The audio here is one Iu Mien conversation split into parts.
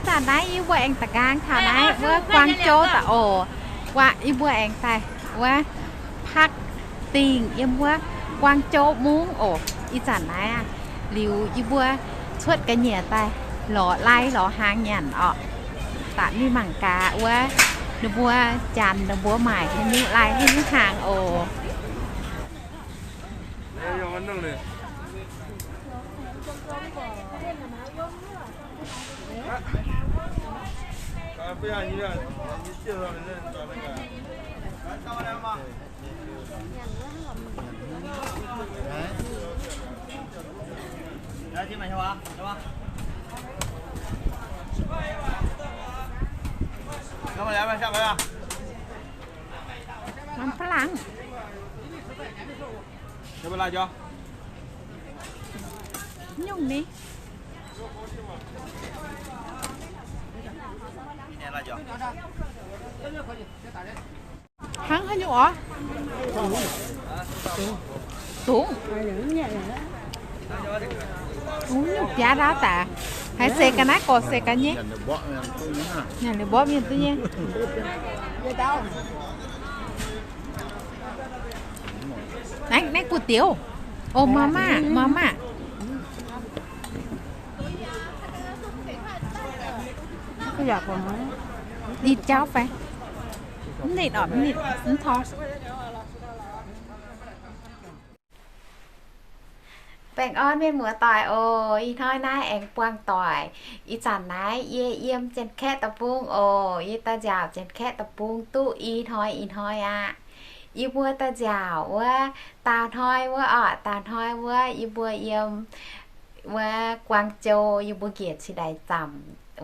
Zanc naaiv yie mbuo aengx da'nqaang taux naaiv wuov Guangzhou daaih oc. Yie mbuo aengx daaih wuov Pak Dingh yiem wuov Guangzhou mungv oc. Ih zanc naaiv aqv, liuz yie mbuo cuotv ga'nyiec daaih lorz lai lorz hnaangx nyanc oc. Daaih mingh mangc gaax wuov ninh mbuo janx ninh mbuo maaic haaix nyungc lai haaix nyungc hnaangx oc. Mv baac nyungc ni. Hnangv haaix nyungc oc? Dungx. Dungx nyungc biaa ndau daaih. Haiz seix ga'naaiv gorx seix ga'nyei. Nyanc liuz mborqv mienh duqv nyei. Naaiv, naaiv kuv dioux. O, maa maa, maa maa. Ninh jauv fai? Mv ninh orqc, mv ninh, mv tor. Baengh orn mienh muoz-doic oc. Ih hnoi naaiv aengx buangh doic. Ih zanc naaiv yie yiem Janx-Kaeqv deic-bung oc. Yie daaih nziaauc Janx-Kaeqv deic-bung duqv i hnoi ih hnoi aqv. Yie mbuo daaih nziaauc wuov daauh hnoi wuov orqc, daauh hnoi wuov yie mbuo yiem wuov Guangzhou, yie mbuo njiec cingx daaih zamc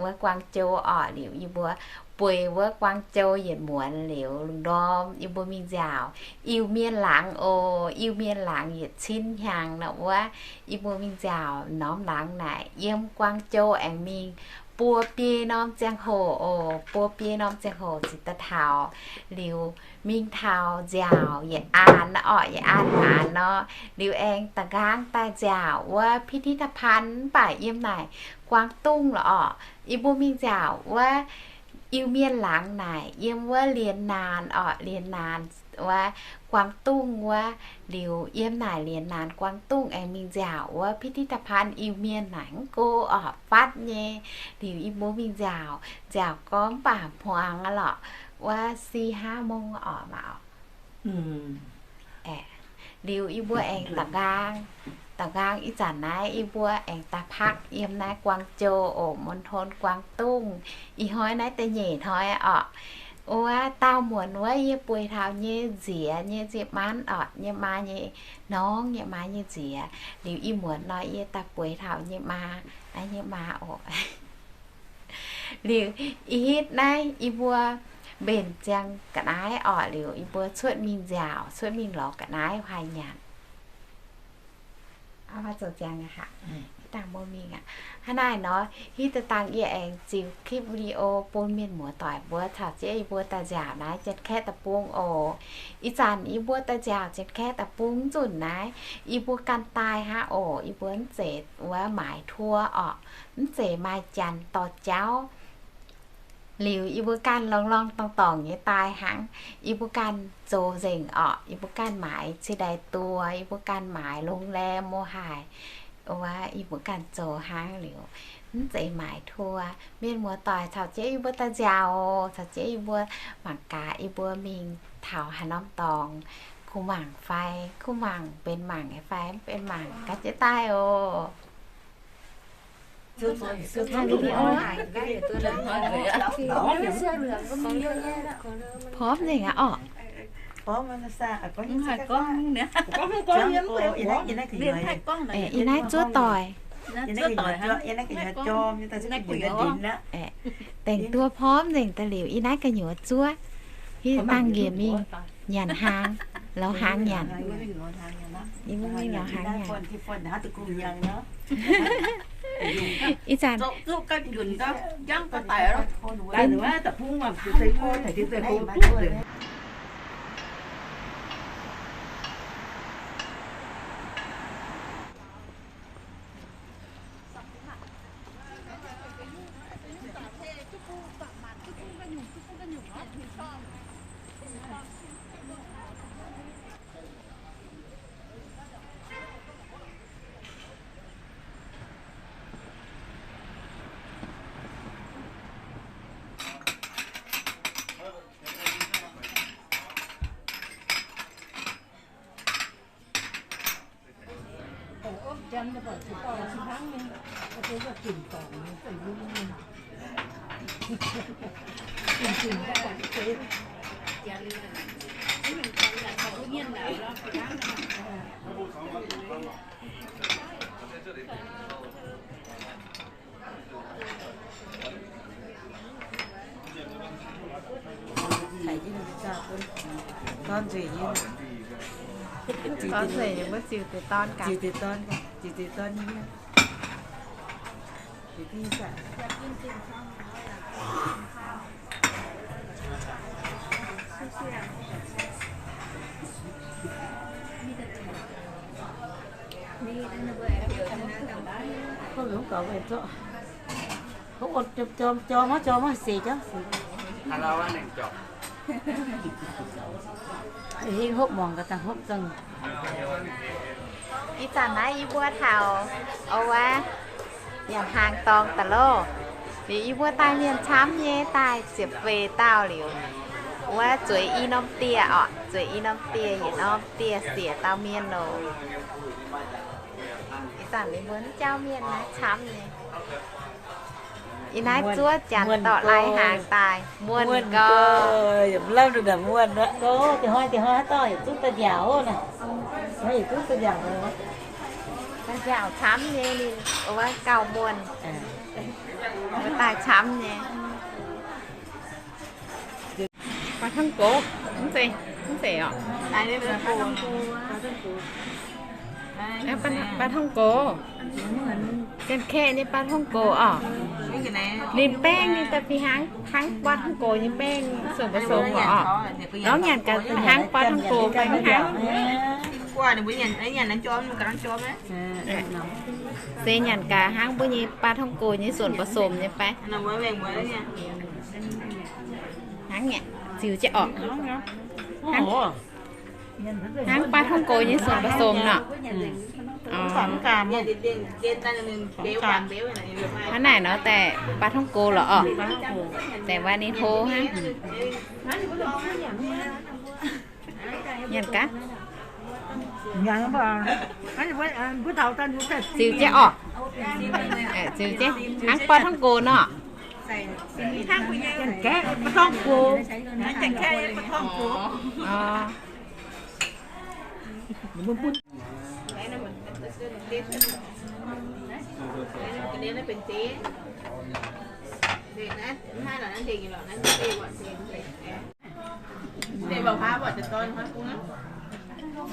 wuov Guangzhou orqc. Liuz yie mbuo bueix wuov Guangzhou yietc muonz liuz lungh ndorm yie mbuo mingh nziaauc Iu-Mienh laangz oc. Iu-Mienh laangz yietc cin hnyangx nor wuov, yie mbuo mingh nziaauc norm laangz naaic yiem Guangzhou aengx mingh buo biei norm ziangh hoc oc. Buo biei norm ziangh hoc ziouc daaih taux. Liuz mingh taux nziaauc Yietc An orqc, Yietc An maanz nor, liuz aengx da'nqaang daaih nziaauc wuov พิพิธภัณฑ์ mv baac yiem naaic Guangdong lorqc orqc. Yie mbuo mingh nziaauc wuov Iu-Mienh laangz naaic yiem wuov Lienx Naanc orqc, Lienx Naanc wuov Guangdong wuov. Liuz yiem naaic Lienx Naanc Guangdong aengx mingh nziaauc wuov พิพิธภัณฑ์ Iu-Mienh naaic mv go orqc, fatv nyei. Liuz yie mbuo mingh nziaauc, nziaauc gorngv mv baac hmuangx aqv lorqc, wuov สี่ ห้า mong orqc maah. Aeqv, liuz yie mbuo aengx da'nqaang, da'nqaang ih zanc naaiv yie mbuo aengx daaih พัก yiem naaiv Guangzhou oc, มณฑล Guangdong. Ih hnoi naaiv da'nyeic hnoi orqc. Wuov daauh muonz wuov yie bueix taux nyei nziex nyei nziex maanv orqc, nyei maa nyei norngv, nyei maa nyei nziex. Liuz ih muonz nor yie daaih bueix taux nyei maa, naaiv nyei maa oc. Liuz ih hitv naaiv yie mbuo mbenc ziangx ga'naaiv orqc, liuz yie mbuo cuotv mingh nziaauc, cuotv mingh lorz ga'naaiv haih nyanc. Hnangv naaic nor, hitv deix dangh yie aengx ziux คลิปวิดีโอ bun mienh muoz-doic mbuo caux jienv yie mbuo daaih nziaauc naaiv Janx-Kaeqv deic-bung oc. Ih zanc yie mbuo daaih nziaauc Janx-Kaeqv deic-bung nzunc naaiv, yie mbuo ganh daaih hnangv oc. Yie mbuo mv zeiz wuov maaiz ทัวร์ orqc, mv zeiz maaih janx dorh jauv. Liuz yie mbuo ganh lorngx lorngx dorngx dorngx nyei daaih hnangv. Yie mbuo ganh zoux nzengc orqc. Yie mbuo ganh maaiz cingx daaih duoh, yie mbuo ganh maaiz โรงแรม mo haaix, wuov yie mbuo ganh zoux hnangv liuz, mv zeiz maaiz ทัวร์. Mienh muoz-doic caux jienv yie mbuo daaih nziaauc, caux jienv yie mbuo mangc gaax yie mbuo mingh taux haaix norm dorngx, kuh mangc fai, kuh mangc benx mangc fai mv benx mangc, gan jienv daaih oc. Porv nzengc aqv orqc. Ih naaiv zuov doic. Dengh duov porv nzengc daaih liuz, ih naaiv gu'nyuoz zuov. Hitv dangh njiec mingh nyanc hnaangx, lorz hnaangx nyanc. Yie mbuo mingh lorz hnaangx nyanc. Ih zanc Dorn nzueic nyei, mbuo ziux deix dorn gaax. Ziux deix dorn gaax, ziux deix dorn nyei. Hengh hopv muangx gaax dangh hopv zengh. Ih zanc naaiv yie mbuo taux, o, wuov, yaac hnaangx dorngx daaih loh. Liuz yie mbuo daaih mienh camv nyei, daaih ziepc feix dauh liuz, wuov zueiz i norm dieh orqc, zueiz i norm dieh, yietc norm dieh siec dauh mienh loh. Ih zanc ninh mbuo jauv mienh naaiv camv nyei. Ih naaiv zuov janx dorh lai hnaangx daaih, muonh gau. Yaac mv lamh nduqc muonh aqv. Deix hnoi deix hnoi haaix dauh yietc zungv daaih nziaauc naaic. Yietc zungv daaih nziaauc. Daaih nziaauc camv nyei ninh, wuov gauh muonh. Wuov daaih camv nyei. Baac tong gox, mv zeiz, mv zeiz orqc. Baac tong gox, janx-kaeqv nyei baac tong gox orqc. Ninh baeng ninh daaih fih hnangv, hnangv baac tong gox nyei baeng ส่วนผสม orqc. Lorz nyanc gaax hnangv baac tong gox fai mv hnangv. Se nyanc gaax hnangv mbuo nyei baac tong gox nyei ส่วนผสม nyei fai. Hnangv nyei, ziux jienv orqc. Hnangv baac tong gox nyei ส่วนผสม nor. Hnangv naaic nor daaih baac tong gox lorqc orqc. Deix waac ninh hlo hnangv. Nyanc gaax. Ziux jienv orqc. Ziux jienv hnangv baac tong gox nor.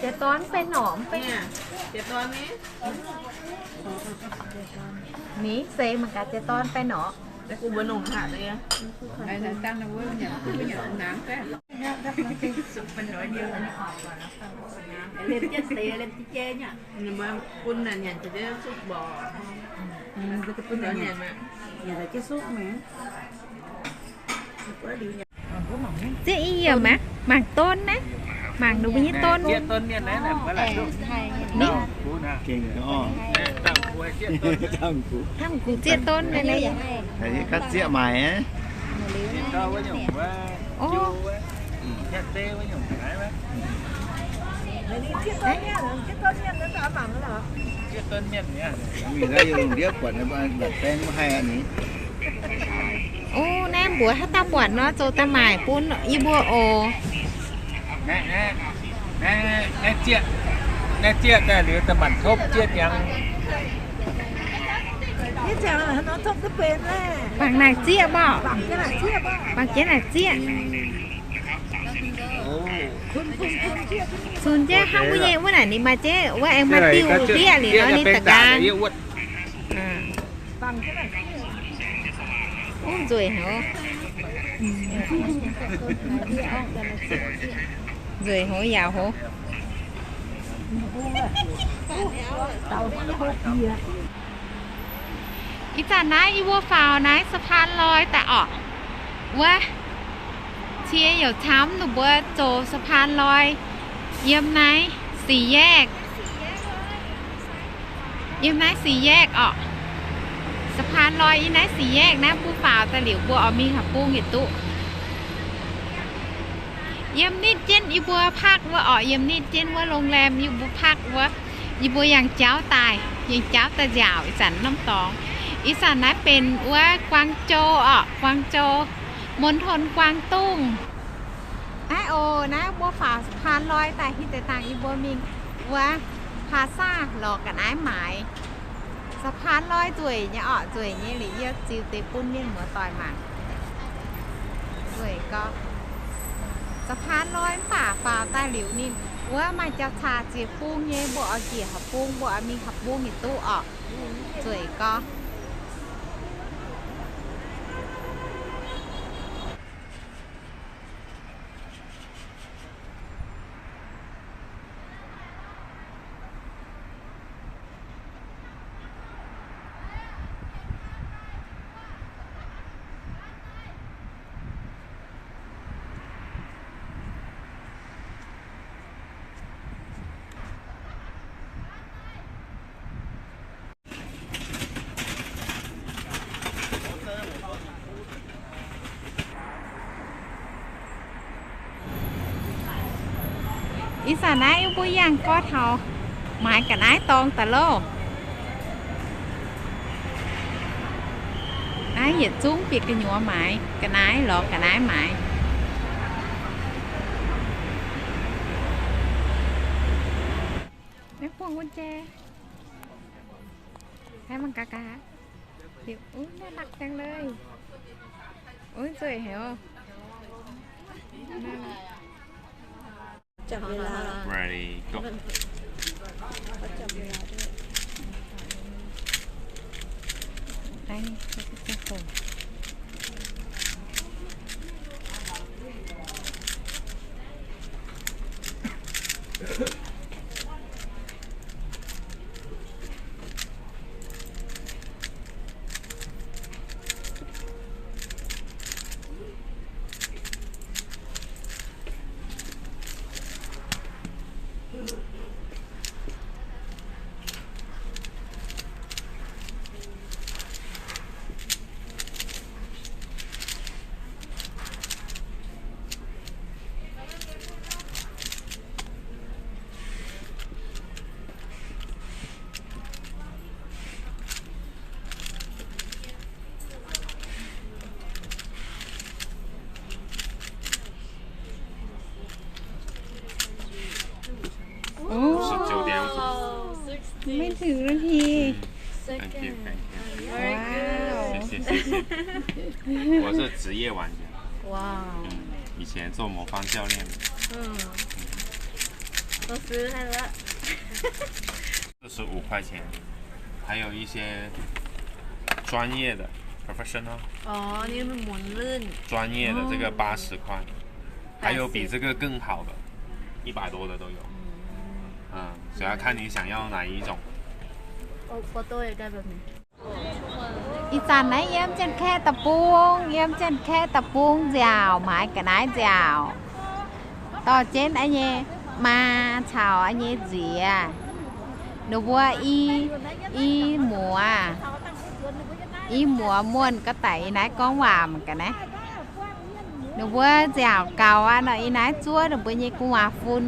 Deix dorn fai norm fai. Ni se mangc gaax deix dorn fai norm. Zieqv i yiem aqv, mangc don naaiv, mangc ninh mbuo nyei don. Hnangv gux zieqv don naaiv. Ganh zieqv maaic aqv. Mingh naaiv yiem lungh ndiev buatc naaiv mv haih aqv ni. O, naaiv mbuox haaix dauh buatc nor zoux daaih maaic bun yie mbuo oc. Naaiv zieqv, naaiv zieqv daaih liuz daaih manc topv zieqv ndiangx. Bangc naaic zieqv mborqc. Bangc jienv naaic zieqv. Cunx jienv hnangv mbuo nyei wuov naaic ninh maaih jienv wuov aengx maaih diuh ndiev liuz nor ninh da'nqaang. Nzueic hov, nzueic hov, yaauc hov. Ih zanc naaiv yie mbuo faaux naaiv สะพานลอย daaih orqc. Wuov cie youc camv ninh mbuo zoux สะพานลอย yiem naaiv สี่แยก yiem naaiv สี่แยก orqc. สะพานลอย yiem naaiv สี่แยก naaiv mbuo faaux daaih liuz mbuo oix mingh haaix bung yietc duqv. Yiem nitv jienv yie mbuo park wuov orqc, yiem nitv jienv wuov โรงแรม yie mbuo park wuov. Yie mbuo yangh jauv daaih, yangh jauv daaih nziaauc ih zanc norm dorngx. Ih zanc naaiv benx wuov Guangzhou orqc, Guangzhou, มณฑลกวางตุ้ง. Naaiv oc, naaiv mbuo faaux สะพานลอย daaih hiuv deix dangh yie mbuo mingh wuov พลาซ่า lorz ga'naaiv maaiz. สะพานลอย nzueic nyei orqc, nzueic nyei liuz yie ziux deix bun mienh muoz-doic mangc. Nzueic gorx. สะพานลอย mv baac faaux daaih liuz ninh wuov maaih jauv-caax ziex bung nyei, mbuo oix njiec haaix bung, mbuo oix mingh haaix bung yietc duqv orqc. Nzueic gorx. Ih zanc naaiv yie mbuo yangh gorx taux maaiz ga'naaiv dorngx daaih loh. Naaiv yietc zungv bieqc gu'nyuoz maaiz ga'naaiv, lorz ga'naaiv maaiz. Naaiv buangh gu'njai. Haaix mangc gaax gaax. Ui, น่ารักจังเลย. Ui, nzueic heuc. Ready, go. Oh, 十九点五十。 ไม่ถึงนาที. Thank you, thank you. Wow. 谢谢，谢谢。我是职业玩家。哇。嗯，以前做魔方教练的。嗯。老师，好了。四十五块钱，还有一些专业的 professional。哦，那个门论。专业的这个八十块，还有比这个更好的，一百多的都有。嗯，主要看你想要哪一种。我，我都也在这里。 Ih zanc naaiv yiem Janx-Kaeqv deic-bung, yiem Janx-Kaeqv deic-bung nziaauc, maaiz ga'naaiv nziaauc. Dorh jienv yie nyei maa caux yie nyei nziex, ninh mbuo i, i muoz, i muoz muonh ga'daic ih naaiv gorngv waac mangc gaax naaiv. Ninh mbuo nziaauc gaux aqv nor, ih naaiv zuov ninh mbuo nyei gu'nguaaz-fun.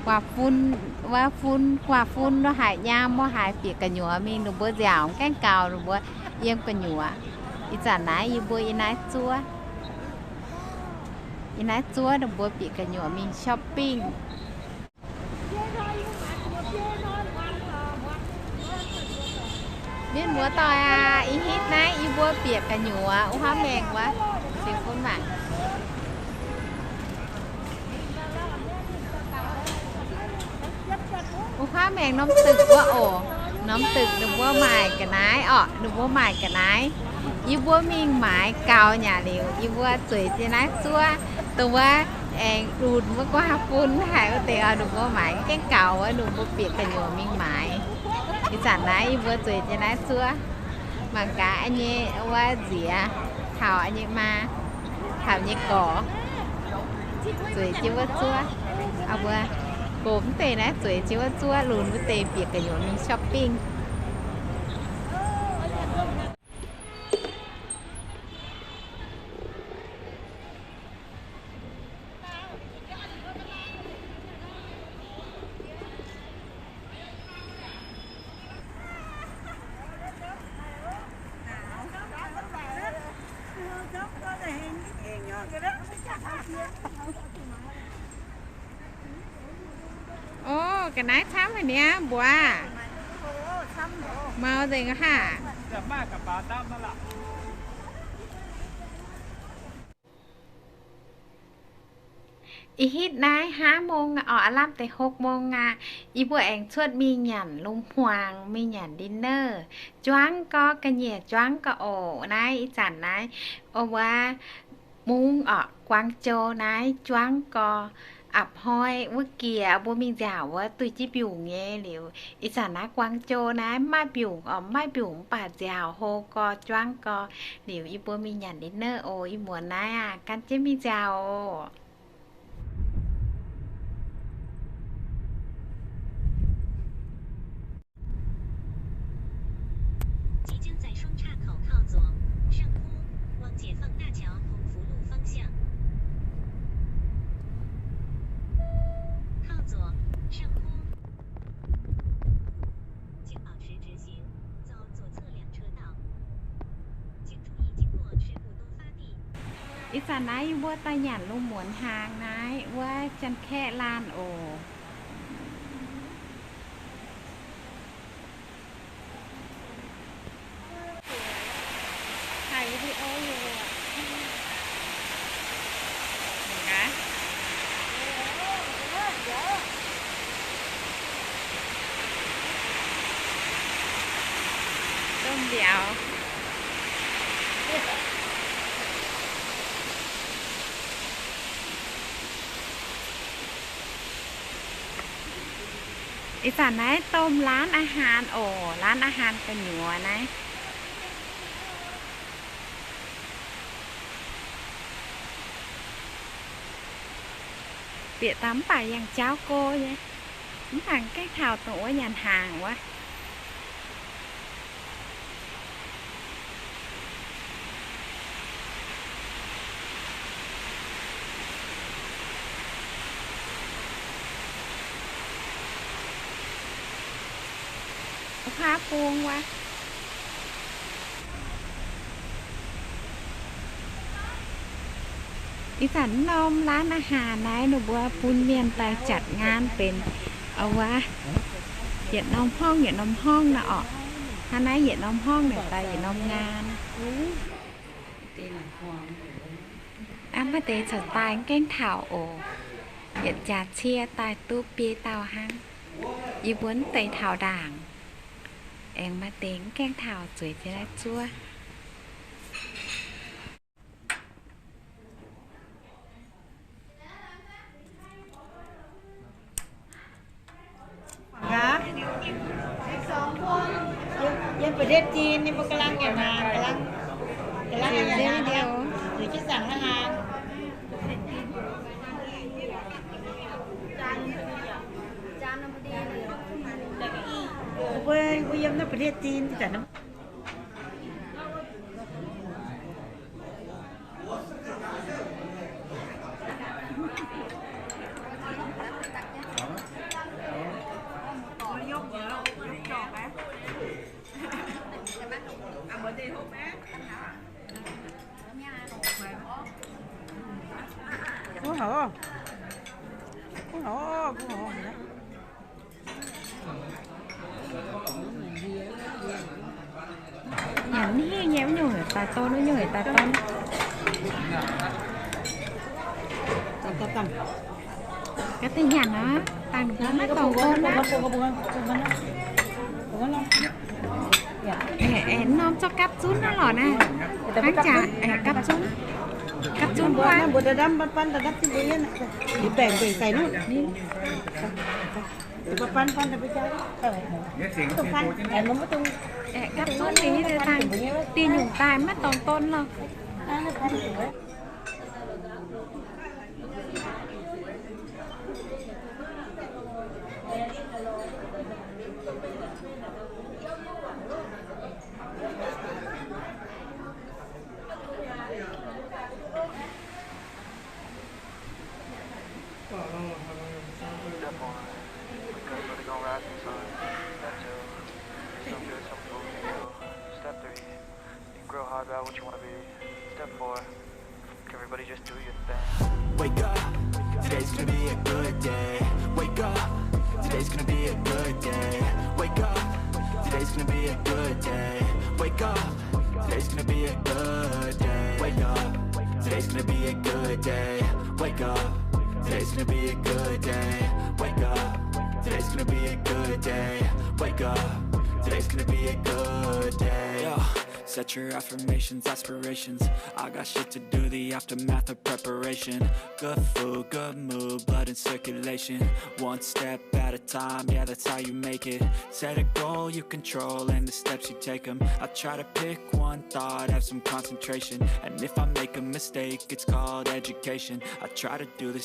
Gu'nguaaz-fun, gu'nguaaz-fun, gu'nguaaz-fun nor haiz nyaam, mbuo haiz bieqc gu'nyuoz mingh, ninh mbuo nziaauc gaengh gaux, ninh mbuo yiem gu'nyuoz. Ih zanc naaiv yie mbuo ih naaiv zuov, ih naaiv zuov ninh mbuo bieqc gu'nyuoz mingh shopping. Mienh muoz-doic aac, ih hitv naaiv yie mbuo bieqc gu'nyuoz wuov huaav maengx wuov, cingx bun mangc. Wuov huaav maengx norm deic-bung wuov oc. Norm deic-bung ninh mbuo maaic ga'naaiv orqc, ninh mbuo maaic ga'naaiv. Yie mbuo mingh maaiz gaux nyei liuz, yie mbuo zueiz jienv naaiv zuov, dongh wuov aengx lunx wuov gu'nguaaz-fun haic wuov deix oc, ninh mbuo maaiz gaengh gaux wuov, ninh mbuo bieqc gu'nyuoz mingh maaiz. Ih zanc naaiv yie mbuo zueiz jienv naaiv zuov. Mangc gaax yie nyei wuov nziex taux yie nyei maa, taux yie nyei gorx, zueiz jienv wuov zuov. Mbuo gox wuov deix naaiv zueiz jienv wuov zuov, lunx wuov deix bieqc gu'nyuoz mingh shopping. Ga'naaiv camv haic niaa mbuox. Mau nzengc haac. Ih hitv naaiv ห้าโมง oc, aav lamh deix หกโมง aqv. Yie mbuo aengx cuotv mingh nyanc lungh hmuangx, mingh nyanc dinner. Juangv gorx ga'nyiec juangv gorx oc. Naaiv ih zanc naaiv, o wuov mungv oc, Guangzhou naaiv juangv gorx. A'hnoi wuov jiex mbuo mingh nziaauc wuov duih jienv mbiungc nyei liuz, ih zanc naaiv Guangzhou naaiv mv maaih mbiungc oc, mv maaih mbiungc mv baac nziaauc hlo gorx juangv gorx. Liuz yie mbuo mingh nyanc dinner oc. Ih muonz naaiv aac gan jienv mingh nziaauc oc. 即将在双岔口靠左，上坡，往解放大桥同福路方向。靠左，上坡，请保持直行，走左侧两车道，请注意经过水部东发地。 Ih zanc naaiv yie mbuo daaih nyanc lungh muonz hnaangx naaiv wuov Janx-Kaeqv laanh oc. Haiz video oc. Domh mbiauz. Ih zanc naaiv domh ร้านอาหาร oc, ร้านอาหาร gu'nyuoz naaiv. Bieqc daaih mv baac yangh jauv go nyei. Mv baac gaengh taux dongh wuov nyanc hnaangx wuov. Wuov paav bung wuov. Ih zanc norm ร้านอาหาร naaiv ninh mbuo bun mienh daaih จัดงาน benx, wuov, yietc norm horngh yietc norm horngh nor orqc. Hnangv naaiv yietc norm horngh naaic daaih yietc norm งาน. Aav, maaih deix caux daaih mv gaengh taux oc. Yietc jaax cie daaih duqv biei dauh hnangv. Yie mbuo mv deix taux ndaangc. Aengx maaih deix mv gaengh taux, zueiz jienv naaiv zuov. ครับ เยี่ยมประเทศจีน นี่พวกกำลังจะมา กำลัง กำลังจะมา เดี๋ยว เดี๋ยวจะสั่งอาหาร เว้ย เยี่ยมนะประเทศจีน แต่น้ำ Kuv hov, kuv hov, kuv hov. Nyanc mv hingh nyei, wuov nyungc heuc daaih don, wuov nyungc heuc daaih don. Gaax deix nyanc nor, dangh ninh mbuo maiv dorngc don aqv. Aengx norm zorqv gapv zunv aqv lorqc naaiv. Hnangv jaax aengx gapv zunv, gapv zunv wuov. Aengx gapv zunv liuz dangh dieh nyungc daaih maiv dorngc don lorqc. Step one, because we're gonna rise inside. Step two, some good, some good, step three, you can grow high about what you wanna be. Step four, everybody just do your thing. Wake up, today's gonna be a good day. Wake up, Today's gonna be a good day. Wake up. Today's gonna be a good day. Wake up. Today's gonna be a good day. Wake up. Today's gonna be a good day. Wake up. Today's gonna be a good day. Wake up. Today's gonna be a good day. Wake up. Today's gonna be a good day. Yo, set your affirmations, aspirations. I got shit to do, the aftermath of preparation. Good food, good mood, blood in circulation. One step at a time, yeah, that's how you make it. Set a goal you control and the steps you take them. I try to pick one thought, have some concentration. And if I make a mistake, it's called education. I try to do the